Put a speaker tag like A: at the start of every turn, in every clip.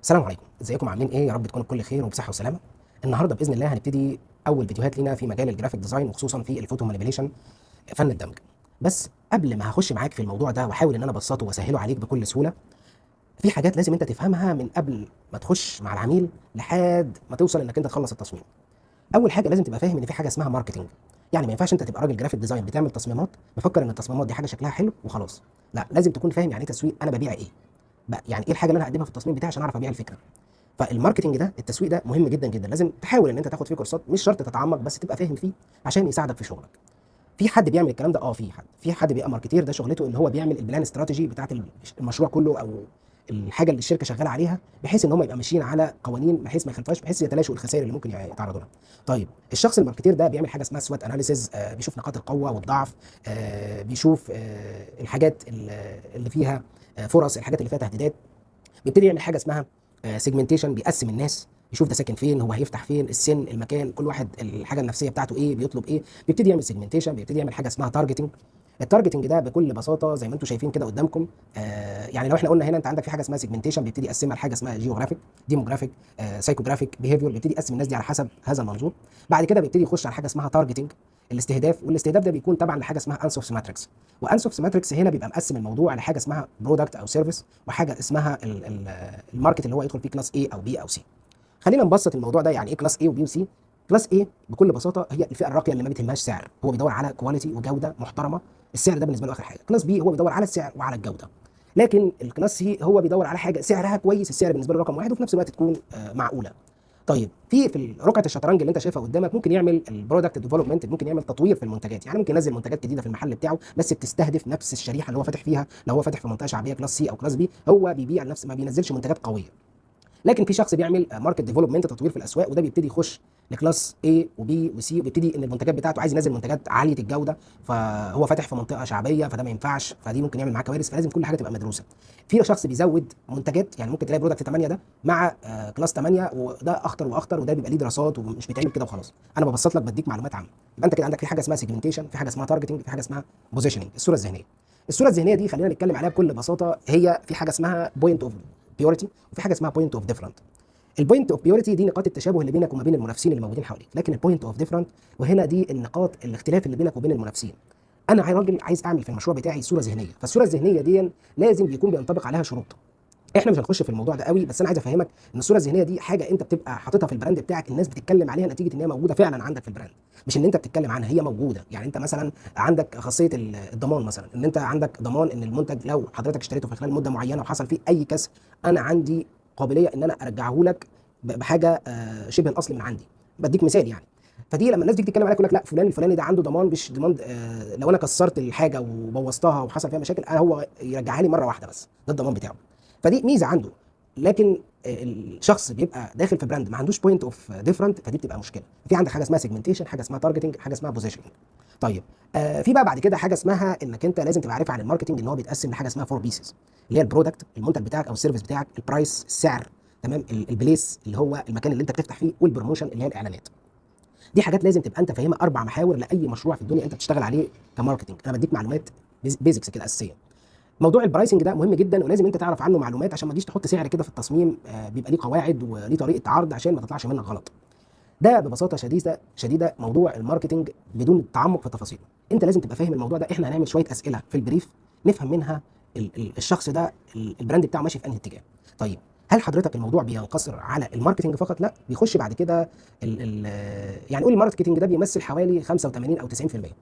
A: السلام عليكم، ازيكم؟ عاملين ايه؟ يا رب تكونوا بكل خير وبصحه وسلامه. النهارده باذن الله هنبتدي اول فيديوهات لينا في مجال ال graphic design، وخصوصا في ال photo manipulation، فن الدمج. بس قبل ما هخش معاك في الموضوع ده واحاول ان انا ابسطه واسهله عليك بكل سهوله، في حاجات لازم انت تفهمها من قبل ما تخش مع العميل لحد ما توصل انك انت تخلص التصميم. اول حاجة لازم تبقى فاهم ان في حاجة اسمها marketing. يعني ما ينفعش انت تبقى راجل graphic design بتعمل تصميمات مفكر ان التصميمات دي حاجة شكلها حلو وخلاص. لا، لازم تكون فاهم يعني ايه تسويق، انا ببيع ايه بقى، يعني ايه الحاجة اللي انا هقدمها في التصميم بتاعي عشان اعرف ابيع الفكره. فال marketing ده، التسويق ده مهم جدا جدا، لازم تحاول ان انت تاخد فيه كورسات، مش شرط تتعمق بس تبقى فاهم فيه عشان يساعدك في شغلك. في حد بيعمل الكلام ده؟ اه في حد، في حد بيبقى marketer، ده شغلته ان هو بيعمل ال plan strategy بتاعت المشروع كله او الحاجة اللي الشركة شغالة عليها، بحيث ان هم يبقى ماشيين على قوانين بحيث ما يخالفوهاش، بحيث يتلاشوا الخسائر اللي ممكن يتعرضوا لها. طيب الشخص ال marketer ده بيعمل حاجة اسمها SWOT analysis، بيشوف نقاط القوة والضعف، بيشوف الحاجات اللي فيها فرص، الحاجات اللي فيها تهديدات. بيبتدي يعمل حاجة اسمها segmentation، بيقسم الناس، يشوف ده ساكن فين، هو هيفتح فين، السن، المكان، كل واحد الحاجة النفسية بتاعته ايه، بيطلب ايه. بيبتدي يعمل segmentation، بيبتدي يعمل حاجة اسمها targeting. ال targeting ده بكل بساطة زي ما انتم شايفين كده قدامكم، يعني لو احنا قلنا هنا انت عندك في حاجة اسمها segmentation، بيبتدي يقسمها لحاجة اسمها geographic، demographic، psychographic، behavior، بيبتدي يقسم الناس دي على حسب هذا المنظور. بعد كده بيبتدي يخش على حاجة اسمها targeting، الاستهداف، والاستهداف ده بيكون تبعا لحاجة اسمها Ansoff's matrix. و Ansoff's matrix هنا بيبقى مقسم الموضوع لحاجة اسمها product او service، وحاجه اسمها ال market اللي هو يدخل فيه class A او B او C. خلينا نبسط الموضوع ده، يعني ايه class A و B و C؟ class A بكل بساطة هي الفئة الراقية اللي ما بتهمهاش سعر، هو بيدور على quality وجوده محترمه، السعر ده بالنسبة له اخر حاجه. class B هو بيدور على السعر وعلى الجوده. لكن ال class C هو بيدور على حاجة سعرها كويس، السعر بالنسبة له رقم واحد، وفي نفس الوقت تكون معقوله. طيب في رقعه الشطرنج اللي انت شايفها قدامك ممكن يعمل ال product development، ممكن يعمل تطوير في المنتجات، يعني ممكن ينزل منتجات جديدة في المحل بتاعه بس بتستهدف نفس الشريحة اللي هو فاتح فيها. لو هو فاتح في منطقة شعبية class C او class B، هو بيبيع نفس، ما بينزلش منتجات قويه. لكن في شخص بيعمل market development، تطوير في الاسواق، وده بيبتدي يخش ل class A و B و C، وبيبتدي ان المنتجات بتاعته عايز ينزل منتجات عالية الجوده، فهو فاتح في منطقة شعبية فده ما ينفعش، فدي ممكن يعمل معاه كوارث، فلازم كل حاجة تبقى مدروسه. في شخص بيزود منتجات، يعني ممكن تلاقي product 8 ده مع class 8، وده اخطر واخطر، وده بيبقى ليه دراسات ومش بيتعمل كده وخلاص. انا ببسط لك، بديك معلومات عامة. يبقى انت كده عندك في حاجة اسمها segmentation، في حاجة اسمها targeting، في حاجة اسمها positioning، الصورة الذهنيه. الصورة الذهنية دي خلينا نتكلم عليها بكل بساطه، هي في حاجة اسمها point of purity وفي حاجة اسمها point of different. ال point of purity دي نقاط التشابه اللي بينك وما بين المنافسين اللي موجودين حواليك، لكن ال point of different وهنا دي النقاط الاختلاف اللي بينك وبين المنافسين. انا راجل عايز اعمل في المشروع بتاعي صوره ذهنيه، فالصورة الذهنية دي لازم يكون بينطبق عليها شروط. احنا مش هنخش في الموضوع ده قوي، بس انا عايز افهمك ان الصورة الذهنية دي حاجة انت بتبقى حاططها في ال brand بتاعك، الناس بتتكلم عليها نتيجة ان هي موجودة فعلا عندك في ال brand، مش ان انت بتتكلم عنها، هي موجوده. يعني انت مثلا عندك خاصية الضمان مثلا، ان انت عندك ضمان ان المنتج لو حضرتك اشتريته في خلال مده معينة وحصل فيه اي كسر، انا عندي قابلية ان انا ارجعه لك بحاجة شبه الاصل من عندي. بديك مثال يعني. فدي لما الناس تيجي تتكلم عليك يقول لك لا، فلان الفلاني ده عنده ضمان، مش ضمان لو انا كسرت الحاجة وبوظتها وحصل فيها مشاكل، انا هو يرجعها لي مرة واحدة بس، ده الضمان بتاعه. فدي ميزة عنده. لكن الشخص بيبقى داخل في brand ما عندوش point of different، فدي بتبقى مشكله. في عندك حاجة اسمها segmentation، حاجة اسمها targeting، حاجة اسمها positioning. طيب في بقى بعد كده حاجة اسمها انك انت لازم تبقى عارف عن ال marketing ان هو بيتقسم لحاجة اسمها four P's، اللي هي ال product، المنتج بتاعك او ال service بتاعك، ال price السعر، تمام، ال place اللي هو المكان اللي انت بتفتح فيه، وال promotion اللي هي الاعلانات. دي حاجات لازم تبقى انت فاهمها، اربع محاور لاي مشروع في الدنيا انت بتشتغل عليه ك marketing. انا بديك معلومات basics كده اساسيه. موضوع ال pricing ده مهم جدا، ولازم انت تعرف عنه معلومات عشان ما تجيش تحط سعر كده في التصميم، بيبقى ليه قواعد وليه طريقه عرض عشان ما تطلعش منك غلط. ده ببساطة شديدة شديدة موضوع ال marketing بدون التعمق في تفاصيله. انت لازم تبقى فاهم الموضوع ده. احنا هنعمل شوية اسئلة في ال brief نفهم منها الشخص ده ال brand بتاعه ماشي في انهي اتجاه. طيب هل حضرتك الموضوع بينقصر على ال marketing فقط؟ لا، بيخش بعد كده ال ال يعني قول ال marketing ده بيمثل حوالي 85 او 90%.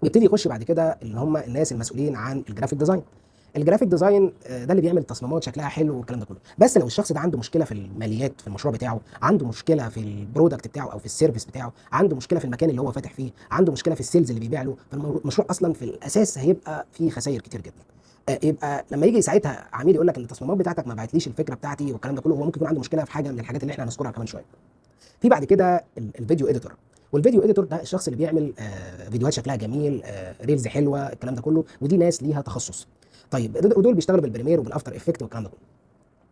A: بيبتدي يخش بعد كده اللي هم الناس المسؤولين عن ال graphic design. ال graphic design ده اللي بيعمل تصميمات شكلها حلو والكلام ده كله. بس لو الشخص ده عنده مشكلة في الماليات في المشروع بتاعه، عنده مشكلة في ال product بتاعه او في ال service بتاعه، عنده مشكلة في المكان اللي هو فاتح فيه، عنده مشكلة في ال sales اللي بيبيع له، فالمشروع اصلا في الاساس هيبقى فيه خسائر كتير جدا. يبقى لما يجي ساعتها عميل يقول لك ان التصميمات بتاعتك ما بعتليش الفكرة بتاعتي والكلام ده كله، هو ممكن يكون عنده مشكلة في حاجة من الحاجات اللي احنا هنذكرها كمان شويه. في بعد كده ال video editor، وال video editor ده الشخص اللي بيعمل فيديوهات شكلها جميل، reels حلوه، الكلام ده كله، ودي ناس ليها تخصص. طيب ودول بيشتغلوا بال Premiere وبال After Effect والكلام ده كله.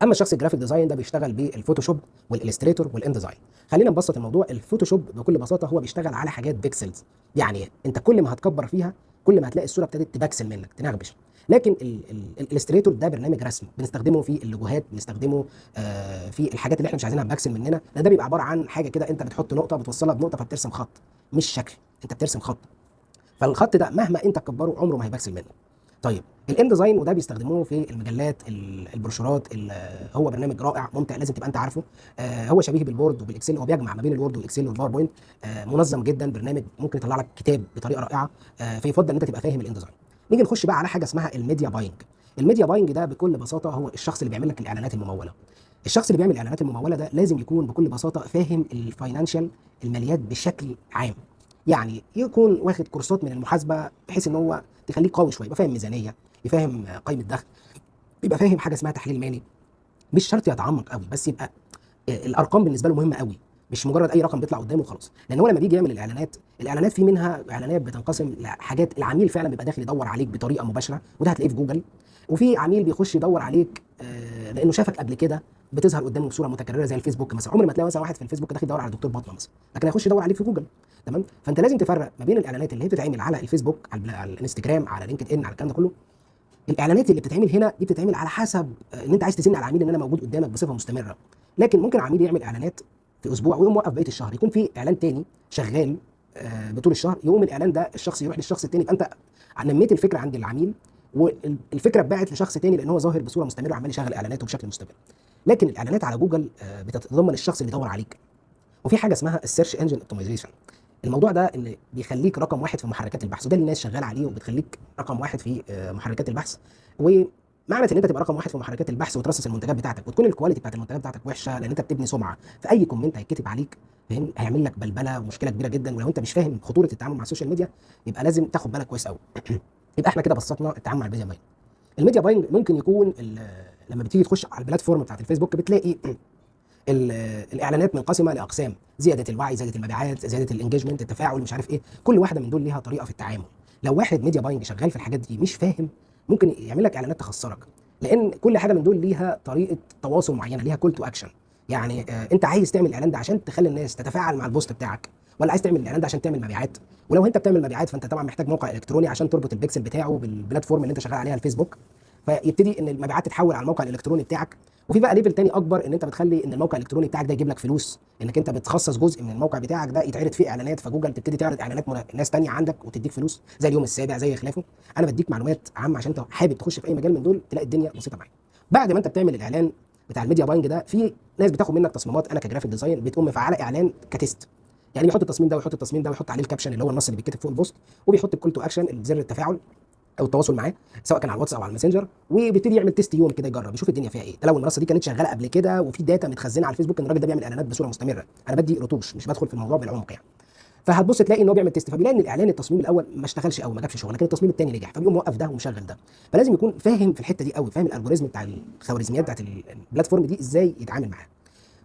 A: اما الشخص ال graphic design ده بيشتغل بال Photoshop وال Illustrator وال InDesign. خلينا نبسط الموضوع. ال Photoshop بكل بساطة هو بيشتغل على حاجات pixels، يعني انت كل ما هتكبر فيها كل ما هتلاقي الصورة ابتدت تبكسل منك، تنغبش. لكن ال Illustrator ده برنامج رسم بنستخدمه في اللوجوهات، بنستخدمه في الحاجات اللي احنا مش عايزينها بكسل مننا، لان ده بيبقى عبارة عن حاجة كده انت بتحط نقطة بتوصلها بنقطة فبترسم خط، مش شكل، انت بترسم خط. فالخط ده مهما انت تكبره عمره ما هيبكسل منك. طيب ال InDesign وده بيستخدموه في المجلات، البروشورات، هو برنامج رائع ممتع لازم تبقى انت عارفه. هو شبيه بال Word وبال Excel، هو بيجمع ما بين ال Word وال Excel وال PowerPoint. منظم جدا، برنامج ممكن يطلع لك كتاب بطريقة رائعة. فيفضل ان انت تبقى فاهم ال InDesign. نيجي نخش بقى على حاجة اسمها ال media buying. ال media buying ده بكل بساطة هو الشخص اللي بيعمل لك الاعلانات المموله. الشخص اللي بيعمل الاعلانات المموله ده لازم يكون بكل بساطة فاهم ال financial، الماليات بشكل عام، يعني يكون واخد كورسات من المحاسبة بحيث ان هو تخليه قوي شوية، يبقى فاهم ميزانية، يفهم قائمة دخل، يبقى فاهم حاجة اسمها تحليل مالي. مش شرط يتعمق قوي، بس يبقى الارقام بالنسبة له مهمة قوي، مش مجرد اي رقم بيطلع قدامه وخلاص. لان هو لما بيجي يعمل الاعلانات، الاعلانات في منها اعلانات بتنقسم لحاجات العميل فعلا بيبقى داخل يدور عليك بطريقة مباشرة، وده هتلاقيه في جوجل. وفي عميل بيخش يدور عليك لانه شافك قبل كده، بتظهر قدامه بصورة متكررة زي الفيسبوك مثلا. عمر ما تلاقي مثلا واحد في الفيسبوك داخل يدور على دكتور باطنه مثلا، لكن هيخش يدور عليك في جوجل. تمام؟ فانت لازم تفرق ما بين الاعلانات اللي هي بتتعمل على الفيسبوك، على الانستجرام، على LinkedIn، على الكلام ده كله. الاعلانات اللي بتتعمل هنا دي بتتعمل على حسب ان انت عايز تزن على العميل ان انا موجود قدامك بصفة مستمرة. لكن ممكن عميل يعمل اعلانات في اسبوع ويقوم موقف بقية الشهر، يكون في اعلان تاني شغال بطول الشهر، يقوم الاعلان ده الشخص يروح للشخص التاني، يبقى انت نميت الفكرة عند العميل والفكرة اتباعت لشخص تاني لان هو ظاهر بصورة مستمرة وعمال يشغل اعلاناته بشكل مستمر. لكن الاعلانات على جوجل بتتضمن الشخص اللي يدور عليك. وفي حاجة اسمها ال search engine optimization. الموضوع ده اللي بيخليك رقم واحد في محركات البحث، وده اللي الناس شغالة عليه وبتخليك رقم واحد في محركات البحث. ومعنى ان انت تبقى رقم واحد في محركات البحث وترصص المنتجات بتاعتك وتكون ال quality بتاعت المنتجات بتاعتك وحشة، لان انت بتبني سمعه، فاي comment هيتكتب عليك فاهم هيعمل لك بلبلة ومشكلة كبيرة جدا. ولو انت مش فاهم خطورة التعامل مع ال social media يبقى لازم تاخد بالك كويس قوي. يبقى احنا كده بسطنا التعامل مع ال media buying. ال media buying ممكن يكون لما بتيجي تخش على ال platform بتاعت الفيسبوك بتلاقي الاعلانات منقسمة لاقسام: زيادة الوعي، زيادة المبيعات، زيادة ال engagement، التفاعل، مش عارف ايه. كل واحدة من دول ليها طريقه في التعامل. لو واحد media buying شغال في الحاجات دي مش فاهم ممكن يعمل لك اعلانات تخسرك، لان كل حاجة من دول ليها طريقه تواصل معينة، ليها call to action. يعني انت عايز تعمل الاعلان ده عشان تخلي الناس تتفاعل مع ال post بتاعك، ولا عايز تعمل الاعلان ده عشان تعمل مبيعات؟ ولو انت بتعمل مبيعات فانت طبعا محتاج موقع الكتروني عشان تربط البيكسل بتاعه بال platform اللي انت شغال عليها الفيسبوك، فيبتدي ان المبيعات تتحول على الموقع الالكتروني بتاعك. وفي بقى level تاني اكبر، ان انت بتخلي ان الموقع الالكتروني بتاعك ده يجيب لك فلوس، انك انت بتخصص جزء من الموقع بتاعك ده يتعرض فيه اعلانات، فجوجل تبتدي تعرض اعلانات ناس تانية عندك وتديك فلوس، زي اليوم السابع زي خلافه. انا بديك معلومات عامة عشان انت حابب تخش في اي مجال من دول تلاقي الدنيا بسيطة معاك. بعد ما انت بتعمل الاعلان بتاع ال media buying ده، في ناس بتاخد منك تصميمات. انا ك graphic design بتقوم مفعله اعلان ك test، يعني بيحط التصميم ده ويحط التصميم ده ويحط عليه ال caption اللي هو النص اللي بيتكتب فوق ال post، وبيحط ال call to action زر التفاعل او التواصل معاه سواء كان على الواتس او على الماسنجر، وبيبتدي يعمل test يوم كده يجرب يشوف الدنيا فيها ايه. ده لو المنصة دي كانت شغالة قبل كده وفي data متخزنه على الفيسبوك ان الراجل ده بيعمل اعلانات بصورة مستمرة. انا بدي رتوش مش بدخل في الموضوع بالعمق يعني. فهتبص تلاقي ان هو بيعمل test، فبيلاقي ان الاعلان التصميم الاول ما اشتغلش قوي، ما جابش شغل، لكن التصميم الثاني نجح، فبيقوم موقف ده ومشغل ده. فلازم يكون فاهم في الحتة دي قوي، فاهم ال algorithm بتاع الخوارزميات بتاعت ال platform دي ازاي يتعامل معاها.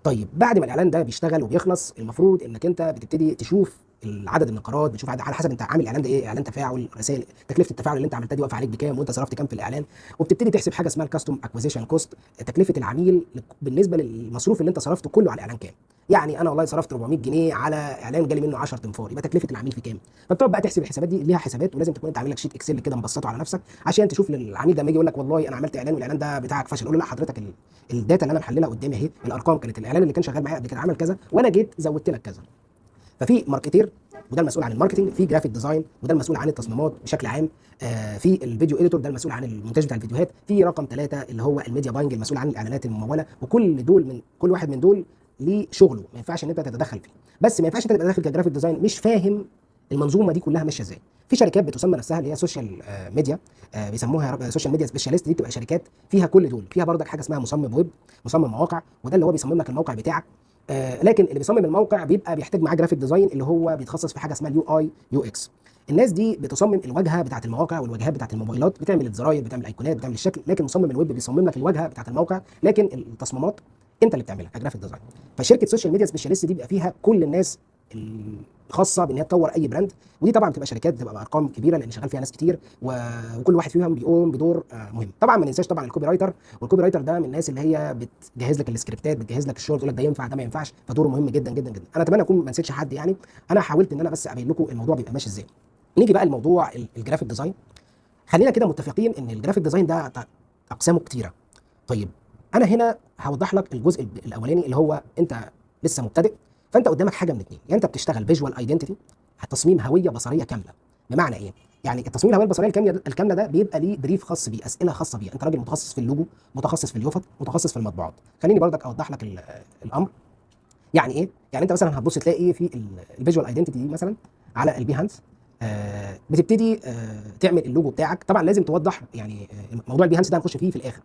A: طيب بعد ما الاعلان ده بيشتغل وبيخلص، المفروض انك انت بتبتدي تشوف العدد النقرات، بتشوف عدد على حسب انت عامل الاعلان ده ايه، اعلان تفاعل، رسائل، تكلفة التفاعل اللي انت عملتها دي واقفة عليك بكام، وانت صرفت كام في الاعلان، وبتبتدي تحسب حاجة اسمها ال customer acquisition cost، تكلفة العميل بالنسبة للمصروف اللي انت صرفته كله على الاعلان كام. يعني انا والله صرفت 400 جنيه على اعلان جالي منه 10 تنفار، يبقى تكلفة العميل في كام؟ فبتقعد بقى تحسب الحسابات دي، ليها حسابات، ولازم تكون انت عامل لك sheet Excel كده مبسطة على نفسك عشان تشوف للعميل ده لما يجي يقول لك والله انا عملت اعلان والاعلان ده بتاعك فشل، قول له لا حضرتك ال data اللي انا محللها قدامي اهي، الارقام كانت الاعلان اللي كان شغال معايا قبل كده عمل كذا وانا جيت زودت لك كذا. ففي marketer وده المسؤول عن ال marketing، في graphic design وده المسؤول عن التصميمات بشكل عام، في ال video editor ده المسؤول عن المونتاج بتاع الفيديوهات، في رقم 3 اللي هو ال media buying المسؤول عن الاعلانات المموله. وكل دول من كل واحد من دول ليه شغله، ما ينفعش ان انت تتدخل فيه. بس ما ينفعش انت تبقى داخل ك graphic design مش فاهم المنظومة دي كلها ماشية ازاي. في شركات بتسمى نفسها اللي هي social media، بيسموها social media specialist، دي بتبقى شركات فيها كل دول، فيها برضك حاجة اسمها مصمم ويب، مصمم مواقع، وده اللي هو بيصمم لك الموقع بتاعك. لكن اللي بيصمم الموقع بيبقى بيحتاج معاه graphic design اللي هو بيتخصص في حاجة اسمها ال UI UX. الناس دي بتصمم الواجهة بتاعه المواقع والواجهات بتاعه الموبايلات، بتعمل الزراير، بتعمل الايقونات، بتعمل الشكل. لكن مصمم الويب بيصمم لك الواجهة بتاعه الموقع، لكن التصميمات انت اللي بتعملها ك graphic design. فشركه social media specialist دي بيبقى فيها كل الناس الخاصة بان هي تطور اي brand، ودي طبعا بتبقى شركات بتبقى بارقام كبيرة لان شغال فيها ناس كتير، وكل واحد فيهم بيقوم بدور مهم. طبعا ما ننساش طبعا ال copywriter، وال copywriter ده من الناس اللي هي بتجهز لك السكريبتات، بتجهز لك الشغل، تقول لك ده ينفع ده ما ينفعش، فدوره مهم جدا جدا جدا. انا اتمنى اكون ما نسيتش حد، يعني انا حاولت ان انا بس ابين لكم الموضوع بيبقى ماشي ازاي. نيجي بقى لموضوع ال graphic design. خلينا كده متفقين ان ال graphic design ده اقسامه كتيرة. طيب انا هنا هوضح لك الجزء الاولاني اللي هو انت لسه مبتدئ، فانت قدامك حاجة من اتنين، يا انت بتشتغل visual identity، تصميم هوية بصريه كاملة. بمعنى ايه؟ يعني التصميم الهوية البصرية الكاملة ده بيبقى ليه brief خاص بيه، اسئلة خاصة بيه. انت راجل متخصص في اللوجو، متخصص في اليوفط، متخصص في المطبوعات. خليني برضك اوضح لك الامر. يعني ايه؟ يعني انت مثلا هتبص تلاقي في ال visual identity دي مثلا على ال Behance، بتبتدي تعمل اللوجو بتاعك. طبعا لازم توضح، يعني موضوع ال Behance ده هنخش فيه في الاخر،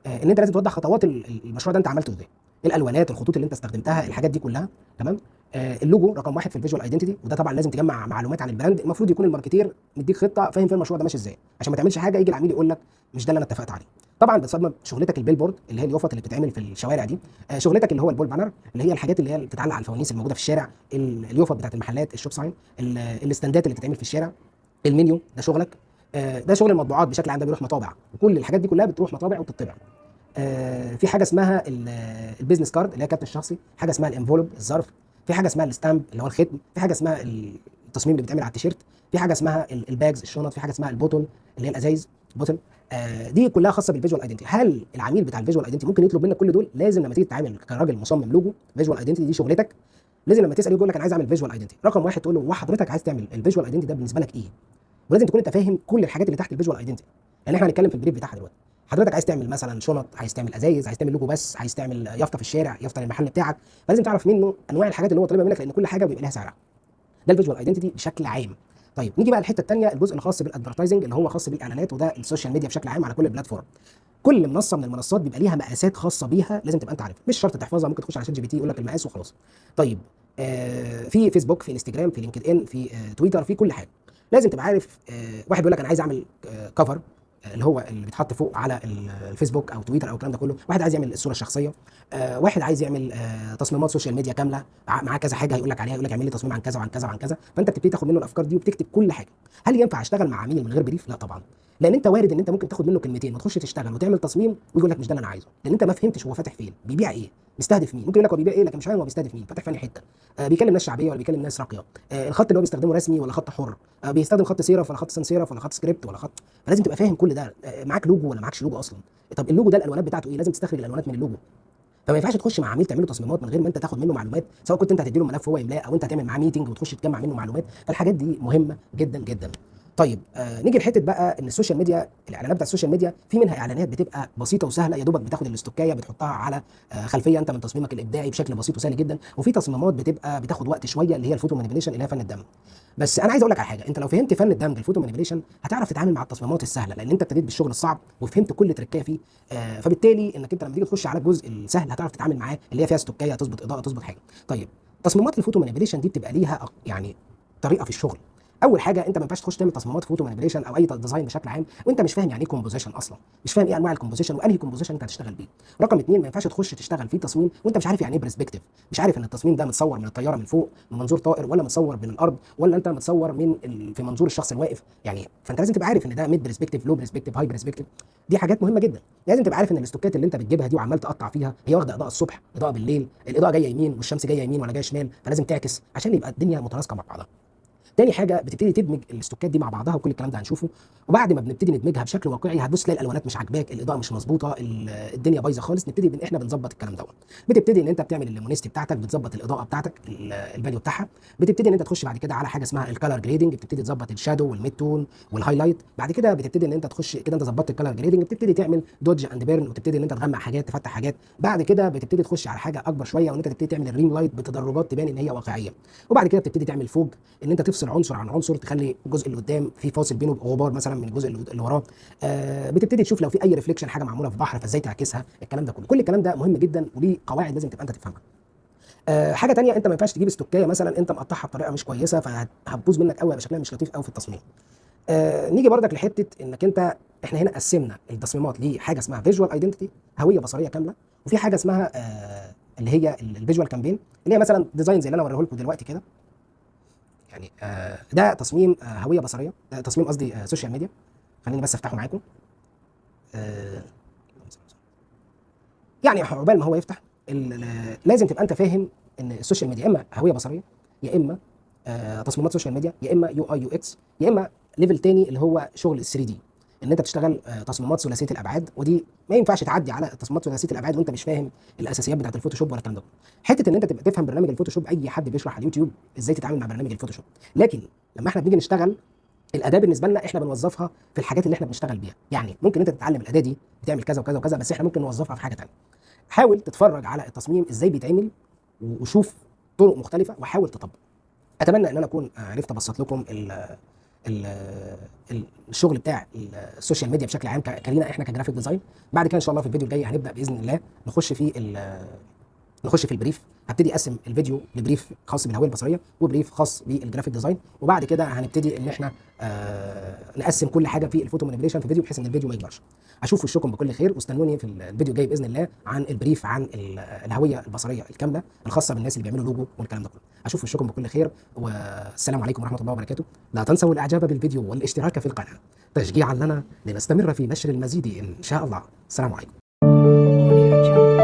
A: ان انت لازم توضح خطوات المشروع ده انت عملته ازاي، الالوانات، الخطوط اللي انت استخدمتها، الحاجات دي كلها. تمام. اللوجو رقم واحد في ال visual identity، وده طبعا لازم تجمع معلومات عن ال brand. المفروض يكون ال marketer مديك خطه، فاهم فين المشروع ده ماشي ازاي، عشان ما تعملش حاجة يجي العميل يقول لك مش ده اللي انا اتفقت عليه. طبعا بتصمم شغلتك ال billboard اللي هي اليوفط اللي بتتعمل في الشوارع دي، شغلتك اللي هو ال pole banner اللي هي الحاجات اللي هي بتتعلق على الفوانيس الموجودة في الشارع، اليوفط بتاعت المحلات، ال shop sign، الاستندات اللي بتتعمل في الشارع، المنيو ده شغلك. ده شغل المطبوعات بشكل عام، ده بيروح مطابع، وكل الحاجات دي كلها بتروح مطابع وبتطبع. في حاجة اسمها ال business card اللي هي كارت الشخصي، حاجة اسمها ال envelope الظرف، في حاجة اسمها ال stamp اللي هو الختم، في حاجة اسمها التصميم اللي بيتعمل على التيشيرت، في حاجة اسمها ال bags الشنط، في حاجة اسمها ال bottle اللي هي الازايز bottle. دي كلها خاصة بال visual identity. هل العميل بتاع ال visual identity ممكن يطلب منك كل دول؟ لازم لما تيجي تتعامل كراجل مصمم logo visual identity، دي شغلتك، لازم لما تسال يقول لك انا عايز اعمل visual identity، رقم واحد تقول له وحضرتك عايز تعمل ال visual identity ده بالنسبة لك ايه؟ ولازم تكون انت فاهم كل الحاجات اللي تحت ال visual identity، لان احنا هنتكلم في ال brief بتاعها دلوقتي. حضرتك عايز تعمل مثلا شنط، عايز تعمل ازايز، عايز تعمل لوجو بس، عايز تعمل يافطة في الشارع، يافطة للمحل بتاعك، فلازم تعرف منه انواع الحاجات اللي هو طالبها منك، لان كل حاجة بيبقى لها سعرها. ده ال visual identity بشكل عام. طيب نيجي بقى الحتة الثانية، الجزء الخاص بال advertising اللي هو خاص بالاعلانات، وده ال social media بشكل عام على كل ال platform. كل منصة من المنصات بيبقى ليها مقاسات خاصة بيها، لازم تبقى انت عارفها، مش شرط تحفظها، ممكن تخش على ChatGPT يقول لك المقاس وخلاص. طيب في فيسبوك، في انستجرام، في LinkedIn، في تويتر، في كل حاجة. لازم تبقى عارف. واحد بيقول لك انا عايز اعمل cover اللي هو اللي بيتحط فوق على الفيسبوك او تويتر او الكلام ده كله، واحد عايز يعمل الصورة الشخصية، واحد عايز يعمل تصميمات social media كاملة، معاه كذا حاجة هيقول لك عليها، يقول لك اعمل لي تصميم عن كذا وعن كذا وعن كذا، فانت بتبتدي تاخد منه الافكار دي وبتكتب كل حاجة. هل ينفع اشتغل مع عميل من غير brief؟ لا طبعا، لان انت وارد ان انت ممكن تاخد منه كلمتين وتخش تشتغل وتعمل تصميم ويقول لك مش ده اللي انا عايزه، لان انت ما فهمتش هو فاتح فين، بيبيع ايه، مستهدف مين. ممكن يقول لك هو بيبيع ايه لكن مش فاهم هو بيستهدف مين، فاتح في انهي حتة، بيكلم ناس شعبية ولا بيكلم ناس راقية، الخط اللي هو بيستخدمه رسمي ولا خط حر، بيستخدم خط serif ولا خط sans serif ولا خط سكريبت ولا خط. فلازم تبقى فاهم كل ده. معاك لوجو ولا معاكش لوجو اصلا؟ طب اللوجو ده الالوانات بتاعته ايه؟ لازم تستخرج الالوانات من اللوجو. فما ينفعش تخش مع عميل تعمل له تصميمات من غير ما انت تاخد منه معلومات، سواء كنت انت هتدي له ملف هو يملاه او انت هتعمل معاه meeting وتخش تجمع منه معلومات. فالحاجات دي مهمة جدا جدا. طيب نيجي لحته بقى ان ال social media، الاعلانات بتاعت ال social media في منها اعلانات بتبقى بسيطة وسهلة، يا دوبك بتاخد الاستوكايه بتحطها على خلفية انت من تصميمك الابداعي بشكل بسيط وسهل جدا، وفي تصميمات بتبقى بتاخد وقت شوية اللي هي ال photo manipulation اللي هي فن الدمج. بس انا عايز اقول لك على حاجة، انت لو فهمت فن الدمج ال photo manipulation هتعرف تتعامل مع التصميمات السهلة، لان انت ابتديت بالشغل الصعب وفهمت كل تركايه فيه، فبالتالي انك انت لما تيجي تخش على الجزء السهل هتعرف تتعامل معاه، اللي هي فيها استوكايه، تظبط اضاءه، تظبط حاجة. طيب تصميمات ال photo manipulation دي بتبقى ليها يعني طريقه في الشغل. اول حاجة انت ما ينفعش تخش تعمل تصميمات photo manipulation او اي design بشكل عام وانت مش فاهم يعني ايه composition اصلا، مش فاهم ايه انواع ال composition وانهي composition انت هتشتغل بيه. رقم اثنين، ما ينفعش تخش تشتغل في تصميم وانت مش عارف يعني ايه perspective، مش عارف ان التصميم ده متصور من الطيارة من فوق من منظور طائر، ولا متصور من الارض، ولا انت متصور من في منظور الشخص الواقف يعني. فانت لازم تبقى عارف ان ده mid perspective، low perspective، high perspective. دي حاجات مهمة جدا. لازم تبقى عارف ان الاستوكات اللي انت بتجيبها دي وعمال تقطع فيها هي واخده اضاءه الصبح، اضاءه بالليل، الاضاءة جاية يمين والشمس جاية يمين ولا جاية شمال، فلازم تعكس عشان يبقى الدنيا متناسقه مع بعضها. تاني حاجة بتبتدي تدمج الاستوكات دي مع بعضها، وكل الكلام ده هنشوفه. وبعد ما بنبتدي ندمجها بشكل واقعي هتبص تلاقي الالوانات مش عاجباك، الاضاءة مش مظبوطة، الدنيا بايظة خالص. نبتدي احنا بنظبط الكلام دوت. بتبتدي ان انت بتعمل ال luminosity بتاعتك، بتظبط الاضاءة بتاعتك، ال value بتاعها. بتبتدي ان انت تخش بعد كده على حاجة اسمها ال color grading، بتبتدي تظبط ال shadow وال mid tone وال highlight. بعد كده بتبتدي ان انت تخش كده، انت ظبطت ال color grading، بتبتدي تعمل dodge and burn، وتبتدي ان انت تغمق حاجات، تفتح حاجات. بعد كده بتبتدي تخش على حاجة اكبر شوية، وان انت تبتدي تعمل ال rim light بتدرجات تبان ان هي واقعية. وبعد كده بتبتدي تعمل fog، ان انت تفصل عنصر عن عنصر، تخلي الجزء اللي قدام في فاصل بينه غبار مثلا من الجزء اللي وراه. بتبتدي تشوف لو في اي reflection، حاجة معمولة في بحر فازاي تعكسها، الكلام ده كله. كل الكلام ده مهم جدا وليه قواعد لازم تبقى انت تفهمها. حاجة تانية، انت ما ينفعش تجيب استوكايه مثلا انت مقطعها بطريقة مش كويسة، فهتبوظ منك قوي، هيبقى شكلها مش لطيف قوي في التصميم. نيجي بردك لحته انك انت، احنا هنا قسمنا التصميمات لحاجة اسمها visual identity، هوية بصريه كاملة، وفي حاجة اسمها اللي هي ال visual campaign، اللي هي مثلا design زي اللي انا اوريه لكم دلوقتي كده. يعني ده تصميم هوية بصريه، تصميم قصدي social media. خليني بس افتحه معاكم. يعني عقبال ما هو يفتح، لازم تبقى انت فاهم ان ال social media اما هوية بصريه، يا اما تصميمات social media، يا اما UI UX، يا اما level تاني اللي هو شغل ال 3D. ان انت بتشتغل تصميمات ثلاثية الابعاد، ودي ما ينفعش تعدي على التصميمات ثلاثية الابعاد وانت مش فاهم الاساسيات بتاعه ال Photoshop ولا الكلام ده كله. حتة ان انت تبقى تفهم برنامج ال Photoshop، اي حد بيشرح على اليوتيوب ازاي تتعامل مع برنامج ال Photoshop، لكن لما احنا بنيجي نشتغل الاداة بالنسبة لنا احنا بنوظفها في الحاجات اللي احنا بنشتغل بيها. يعني ممكن انت تتعلم الاداة دي بتعمل كذا وكذا وكذا، بس احنا ممكن نوظفها في حاجة ثانية. حاول تتفرج على التصميم ازاي بيتعمل وشوف طرق مختلفة وحاول تطبق. اتمنى ان انا اكون عرفت ابسط لكم ال ال ال الشغل بتاع ال social media بشكل عام كلينا احنا ك graphic design. بعد كده ان شاء الله في الفيديو الجاي هنبدا باذن الله نخش في ال brief. هبتدي اقسم الفيديو ل brief خاص بالهوية البصرية و brief خاص بال graphic design، وبعد كده هنبتدي ان احنا نقسم كل حاجة في ال photo manipulation في فيديو، بحيث ان الفيديو ما يكبرش. اشوف وشكم بكل خير، واستنوني في الفيديو الجاي باذن الله عن ال brief عن الهوية البصرية الكاملة الخاصة بالناس اللي بيعملوا لوجو والكلام ده كله. اشوف وشكم بكل خير، والسلام عليكم ورحمة الله وبركاته. لا تنسوا الاعجاب بالفيديو والاشتراك في القناة تشجيعا لنا لنستمر في نشر المزيد ان شاء الله. السلام عليكم.
B: Audio Jungle.